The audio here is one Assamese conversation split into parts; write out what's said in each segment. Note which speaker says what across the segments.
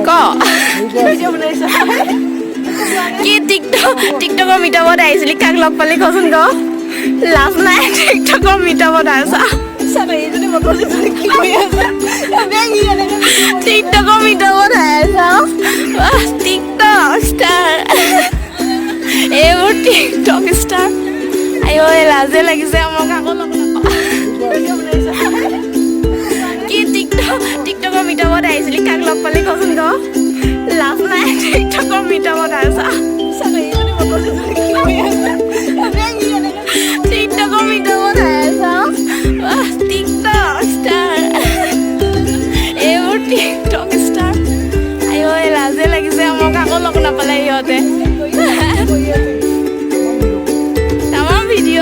Speaker 1: ক। কি টিকটকৰ মিটআপত আহিছিলি? কাক লগ পালি কচোন ক। লাজ নাই, টিকটকৰ মিটআপত আহিছা, টিকটকৰ মিটআপত আহিছা। টিকটক ষ্টাৰ, এইবোৰ টিকটক ষ্টাৰ। আইঅ, লাজে লাগিছে আমাক। আকৌ লগ নাপাওঁ। কি টিকটকৰ মিটআপত আহিছিলি? কাক লগ পালি কচোন ক। লাজ নাই, টিকটকৰ মিটআপত আহিছা, টিকটকৰ মিটআপত আহিছা। টিকটক ষ্টাৰ, এইবোৰ টিকটক ষ্টাৰ। আইঅ, লাজে লাগিছে আমাক। আকৌ লগ নাপালে সিহঁতে। তামাম ভিডিঅ'।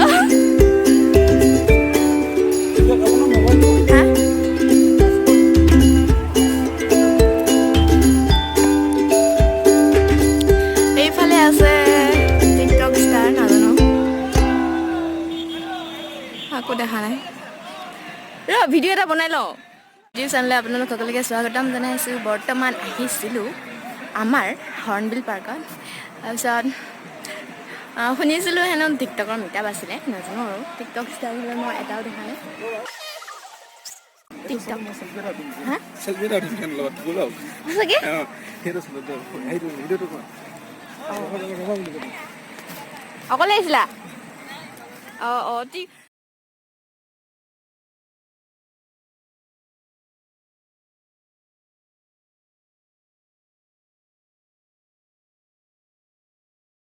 Speaker 1: হা, এইফালে আছে টিকটক ষ্টাৰ, নাজানো, আকৌ দেখা নাই। ৰ, ভিডিঅ' এটা বনাই লওঁ। ভিডিঅ' চেনেলে আপোনালোক সকলোকে স্বাগতম জনাইছোঁ। বৰ্তমান আহিছিলোঁ আমাৰ হৰ্ণবিল পাৰ্কত। তাৰপিছত শুনিছিলোঁ হেনো টিকটকৰ মিটআপ আছিলে, নাজানো আৰু। টিকটক ষ্টাৰ হ'লে মই এটাও দেখা নাই টিকটক। হা?
Speaker 2: চেলফি এটা উঠিম সিহঁতৰ লগত, ব'লক।
Speaker 1: সঁচাকে?
Speaker 2: অঁ, সেইটো সেইটো ভিডিঅ'টো কোৱা।
Speaker 1: অকলে আহিছিলা? অঁ অঁ, ঠিক।